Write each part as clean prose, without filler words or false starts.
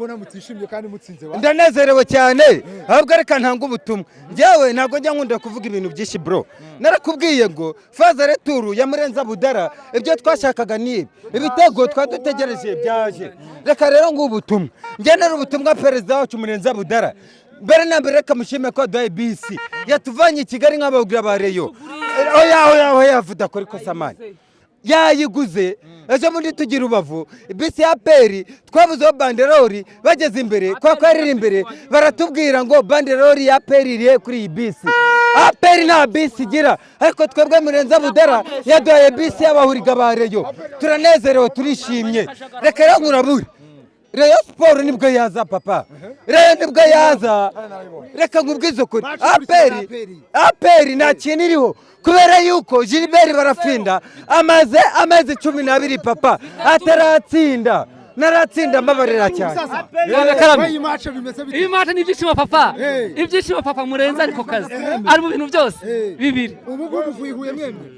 Mbona mutishimye kandi mutsinze wa? Ndanezerewe cyane. Ahubwo reka ntanga ubutumwa. Njyewe ntabwo njya nkunda kuvuga ibintu byinshi, bro. Narakubwiye ngo phase retour ya Murenzi Abudara, ibyo twashakaga ni ibi, ibitego twari dutegereje byaje. Reka rero ngo ubutumwa ngenera ubutumwa perezida wacu Murenzi Abudara. Mbere na mbere, reka mushime ko yaduhaye bisi yatuvanye i Kigali nk'abagura ba Rayon. Oya, oya, oya, vuga ko ariko samani yayiguze ejo bundi tugira Rubavu, bisi ya APR twabuzeho banderoli. Bageze imbere kwa ko yariri imbere, baratubwira ngo banderoli ya APR irihe kuri iyi bisi? APR nta bisi igira, ariko twebwe Murenzi Abudara yaduhaye bisi y'abahuriga ba Rayon. Turanezerewe, turishimye. Reka rero nkurabure, Rayon Sports nibwo yaza, papa. Rayon nibwo yaza. Reka nkubwize ukuri, APR, APR nta kintu iriho, kubera yuko Gilbert Barafinda amaze amezi 12, papa, ataratsinda, naratsinda. Mbabarira cyane. We, iyi match bimeze bite? Iyi match ni ibyishimo, papa. Ibyishimo, papa. Murenze ariko kazi ari mu bintu byose bibiri. Ubu ngubu uvuye i Huye mwemye.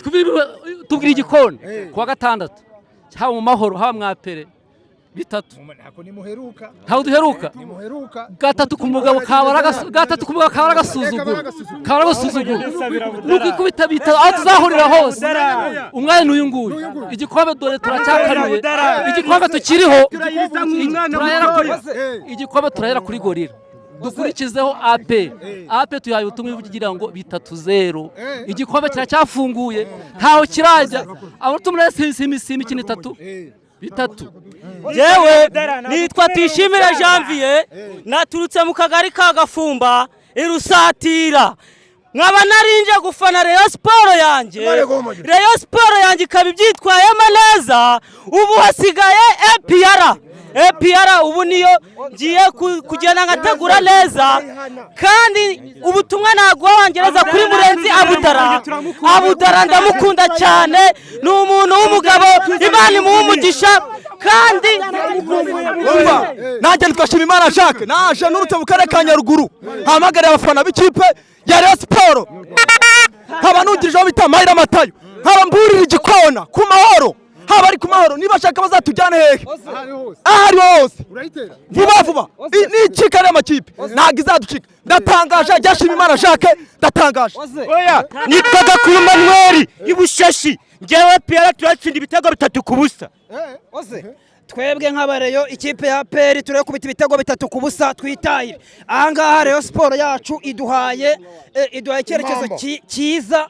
Tubwira igikoni kuwa gatandatu, haba mu Mahoro, haba mu APR, bitatu. Ntabwo nimuheruka. Ntabwo duheruka. Nimuheruka. Gatatu ku mugabo kabara agasuzuguro, kabara agasuzuguro ni ukwikubita bitatu aho tuzahurira hose. Umwanya ni uyu nguyu. Igikombe dore turacyakanuye, igikombe tukiriho. Turahera kuri igikombe, turahera kuri Gorilla, dukurikizeho APR. APR tuyahaye ubutumwa bugira ngo 3-0. Igikombe kiracyafunguye, ntaho kirajya. Abatumwa si imikino itatu, bitatu. Yewe, nitwa Tuyishimire Janvier, naturutse mu kagari ka Gafumba irusatira, nkaba narinje gufana Rayon Sports yanjye. Rayon Sports yanjye ikaba ibyitwayemo neza. Ubu hasigaye APR. APR ubu niyo ngiye kugenda ngategura neza. Kandi ubutumwa naguha wangereza kuri Murenzi Abudara. Abudara ndamukunda cyane, ni umuntu w'umugabo, Imana imuha umugisha kandi. Umva, nanjye nitwa Imana Jacques, naje nturutse mu karere ka Nyaruguru, hamagariye abafana b'ikipe ya Rayon Sports, nkaba nungirijeho bita Mahira Matayo, nkaba mburira igikona ku Mahoro, haba ari ku Mahoro, niba ashaka bazatujyane hehe, aho ariho hose, vuba vuba. N'icika ariya makipe ntabwo izaducika. Ndatangaje, jyashima Imana Jacques, ndatangaje. Oya, nitwa Gakuru Manuel ibushashi. Ngewe APR turatsinda ibitego 3-0. Twebwe nk'aba Rayon, ikipe ya APR turakubita ibitego 3-0, twitahire. Ahangaha Rayon Sports yacu iduhaye icyerekezo cyiza,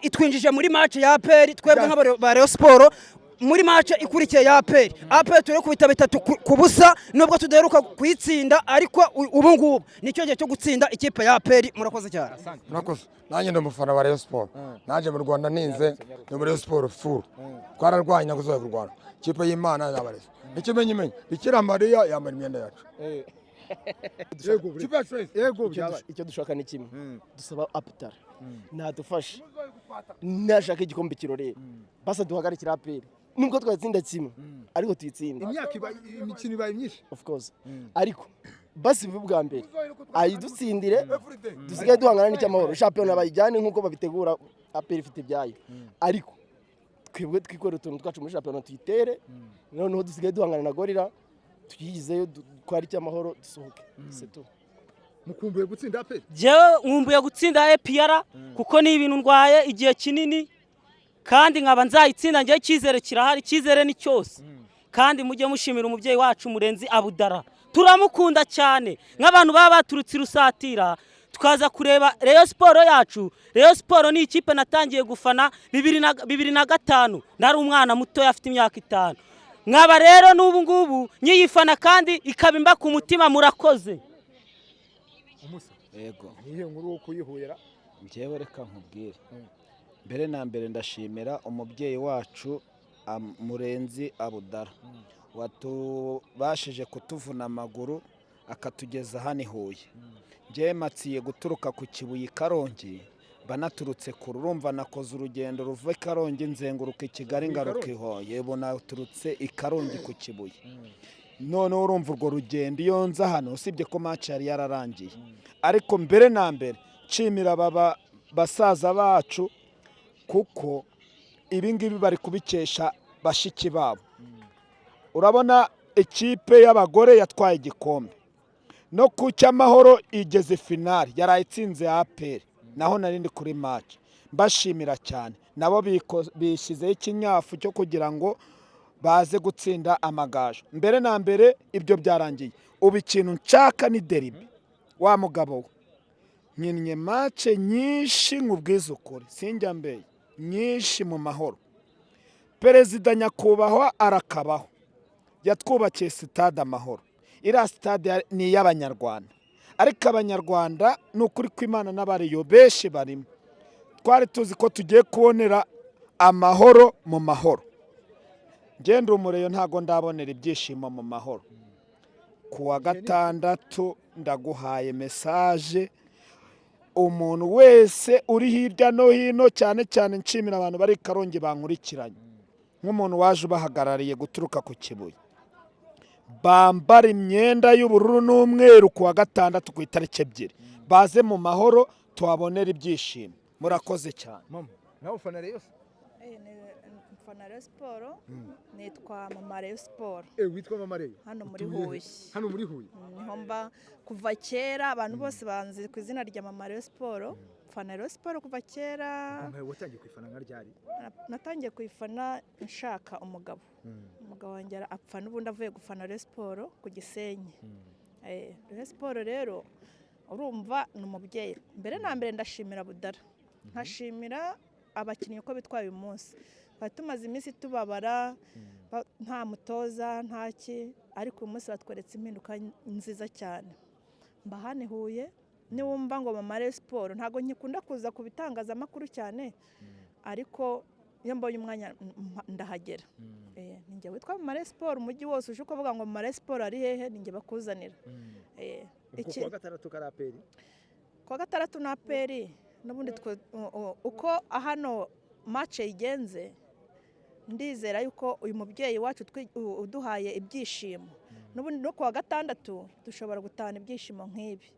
itwinjije muri match ya APR. Twebwe nk'aba Rayon Sports, muri match ikurikiye ya APR, APR turakubita 3-0, nubwo tudaheruka kuyitsinda, ariko ubu ngubu nicyo gihe cyo gutsinda ikipe ya APR. Murakoze cyane. Murakoze. Nanjye ndi umufana wa Rayon Sports. Naje mu Rwanda ninze ni muri Rayon Sports full. Twararwanye, ntabwo tuzajya kurwana. Ikipe y'Imana yabareze ikimenyimenyi, Bikira Mariya yambara imyenda yacu. Ikipe yacu wese. Yego, byabaye. Icyo dushaka ni kimwe, dusaba Abudara nadufashe, nashaka igikombe kirorere, basa duhagarikira APR, nubwo twatsinda kimwe ariko tuyitsinde. Imyaka iba, imikino ibaye myinshi. Of course, ariko basi bibe ubwa mbere ayidutsindire, dusigaye duhangana n'icyamahoro. Shampiyona bayijyane nk'uko babitegura, APR ifite ibyayo, ariko twebwe twikorera utuntu twacu muri shampiyona, tuyitere. Noneho dusigaye duhangana na Gorilla, tuyigizeyo, dutware icyamahoro, dusohoke, c'est tout. Mukumbuye gutsinda APR? Jewe nkumbuye gutsinda APR, kuko ni ibintu ndwaye igihe kinini, kandi nkaba nzayitsinda. Njyewe icyizere kirahari, icyizere ni cyose. Kandi mujye mushimira umubyeyi wacu Murenzi Abudara, turamukunda cyane nk'abantu baba baturutse i Rusatira tukaza kureba Rayon Sports yacu. Rayon Sports ni ikipe natangiye gufana 2005, nari umwana mutoya afite imyaka 5, nkaba rero n'ubu ngubu nyiyifana kandi ikaba imba ku mutima. Murakoze. Yego. Niyo nkuru wo kuyihurira. Njyewe reka nkubwire, mbere na mbere ndashimira umubyeyi wacu Murenzi Abudara watubashije kutuvuna amaguru akatugeza hano i Huye. Njyewe matsiye guturuka ku Kibuye i Karongi, banaturutse kure. Urumva nakoze urugendo ruva i Karongi, nzenguruka i Kigali, ngaruka i Huye. Yego, naturutse i Karongi ku Kibuye. Noneho urumva urwo rugendo, iyo nza hano, usibye ko match yari yararangiye, ariko mbere na mbere nshimira aba basaza bacu, kuko ibi ngibi bari kubikesha bashiki babo. Urabona Ikipe y'abagore yatwaye igikombe, no ku cy'Amahoro igeze finale, yaraye itsinze APR, naho nari ndi kuri match. Mbashimira cyane, nabo bishyizeho ikinyafu cyo kugira ngo baze gutsinda Amagaju. Mbere na mbere ibyo byarangiye. Ubu ikintu nshaka ni derby. Wa mugabo we, nkinnye match nyinshi, nkubwize ukuri, sinjya mbeye nyinshi mu Mahoro. Perezida nyakubahwa arakabaho, yatwubakiye Sitade Amahoro. Iriya sitade ni iy'Abanyarwanda, ariko Abanyarwanda ni ukuri kw'Imana n'abariyo benshi barimo. Twari tuzi ko tugiye kubonera amahoro mu mahoro. Ngenda umureyo, ntabwo ndabonera ibyishimo mu mahoro. Ku wa gatandatu ndaguhaye message, umuntu wese uri hirya no hino, cyane cyane nshimira abantu bari i Karongi bankurikiranye, nk'umuntu waje ubahagarariye guturuka ku Kibuye, bambara imyenda y'ubururu n'umweru ku wa gatandatu ku itariki 2, baze mu Mahoro tuhabonere ibyishimo. Murakoze cyane. Mama, nawe ufana Rayon se? Mfana Rayon Sport, nitwa Mama Rayon Sport. Witwa Mama Rayon? Hano muri Utuye he? Huye. Hano muri Huye. Niho mba kuva kera, abantu bose banzi ku izina rya Mama Rayon Sport. Mfana Rayon Sport kuva kera. Mama, watangiye kwifana nka ryari? Natangiye kuyifana nshaka umugabo. Umugabo wanjye apfa n'ubundi avuye gufana Rayon Sport ku Gisenyi. Rayon Sport rero urumva ni umubyeyi. Mbere na mbere ndashimira Budara, nkashimira abakinnyi uko bitwaye uyu munsi. Twari tumaze iminsi tubabara, nta mutoza, nta ki, ariko uyu munsi batweretse impinduka nziza cyane. Mba hano i Huye, niwumva ngo Mama Rayon Sport, ntabwo nkikunda kuza ku bitangazamakuru cyane, ariko iyo mbonye umwanya ndahagera. Ni njye witwa Mama Rayon Sport, umujyi wose uje ukavuga ngo Mama Rayon Sport ari hehe, ni njye bakuzanira. Ubwo kuwa gatandatu kari APR? Kuwa gatandatu na APR n'ubundi uko hano match igenze, ndizera yuko uyu mubyeyi wacu uduhaye ibyishimo, n'ubundi no kuwa gatandatu dushobora gutahana ibyishimo nk'ibi,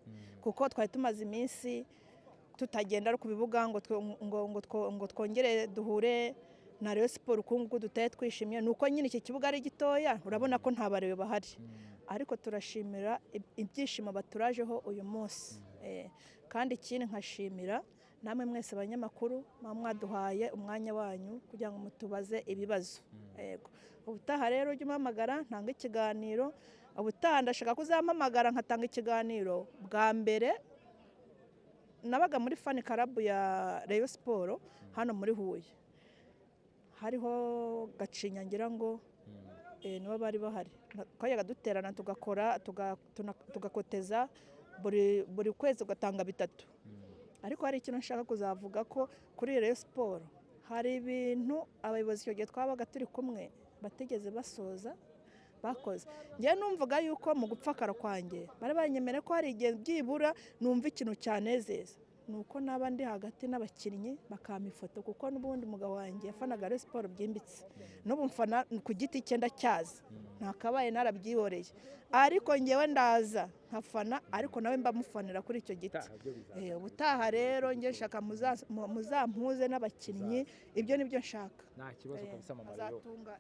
kuko twari tumaze iminsi tutagenda ku bibuga ngo twongere duhure na Rayon Sport uku nguku dutahe twishimye. Ni uko nyine iki kibuga ari gitoya, urabona ko nta barebe bahari, ariko turashimira ibyishimo baturajeho uyu munsi. Kandi ikindi nkashimira namwe mwese abanyamakuru muba mwaduhaye umwanya wanyu kugira ngo mutubaze ibibazo. Yego. Ubutaha rero ujye umpamagara ntanga ikiganiro. Ubutaha ndashaka ko uzampamagara nkatanga ikiganiro. Bwa mbere nabaga muri fan club ya Rayon Sport hano muri Huye, hariho Gacinya ngira ngo nibo bari bahari. Twajyaga duterana tugakora tugakoteza buri kwezi ugatanga bitatu. Ariko hari ikintu nshaka kuzavuga ko kuri Rayon Sport hari ibintu abayobozi icyo gihe twabaga turi kumwe batigeze basoza bakoze. Njyewe numvaga yuko mu gupfakara kwanjye bari banyemereye ko hari igihe byibura numva ikintu cyanezeza, ni uko naba ndi hagati n'abakinnyi bakampa ifoto, kuko n'ubundi umugabo wanjye yafanaga Rayon Sport byimbitse, n'ubu mfana ku giti cye ndacyaza, ntakabaye narabyihoreye, ariko njyewe ndaza nkafana, ariko nawe mba mufanira kuri icyo giti. Ubutaha rero njye nshaka muzampuze n'abakinnyi, ibyo nibyo nshaka. Nta kibazo kabisa, Mama Rayon. Azatunga.